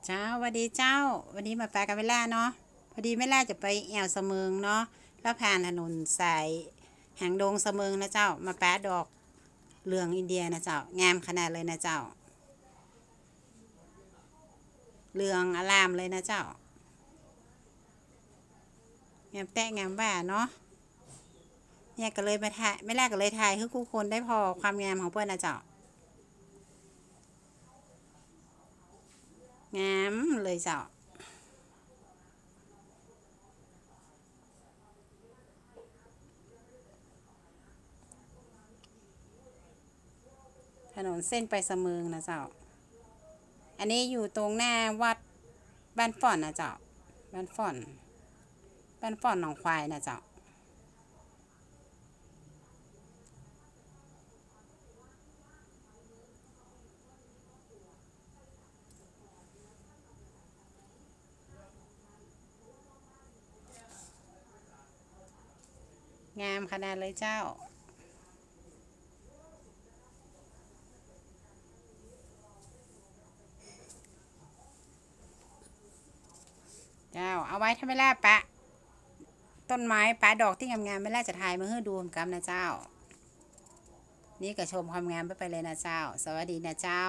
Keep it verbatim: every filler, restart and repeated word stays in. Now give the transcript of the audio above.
เจ้า หวัดดีเจ้า วันนี้มาปะกับแม่ล่าเนาะ พอดีแม่ล่าจะไปแอ่วสะเมิงเนาะ แล้วผ่านถนนสายหางดงสะเมิงนะเจ้า มาปะดอกเหลืองอินเดียนะเจ้า งามขนาดเลยนะเจ้า เหลืองอลามเลยนะเจ้า งามแต๊งามว่าเนาะ เนี่ยก็เลยมาถ่าย แม่ล่าก็เลยถ่ายหื้อกู้คนได้ผ่อความงามของเปิ้นนะเจ้า งามเลยเจ้า ถนนเส้นไปสะเมิงนะเจ้า อันนี้อยู่ตรงหน้าวัดบ้านฝ่อนนะเจ้า บ้านฝ่อน บ้านฝ่อนหนองควายนะเจ้า งามขนาดเลยเจ้า เจ้า เอาไว้ถ้าแม่ล่าปะ ต้นไม้ปะดอกตี้งามๆ แม่ล่าจะถ่ายมาหื้อดูกำนะเจ้า นี่ก็ชมความงามไปเลยนะเจ้า สวัสดีนะเจ้า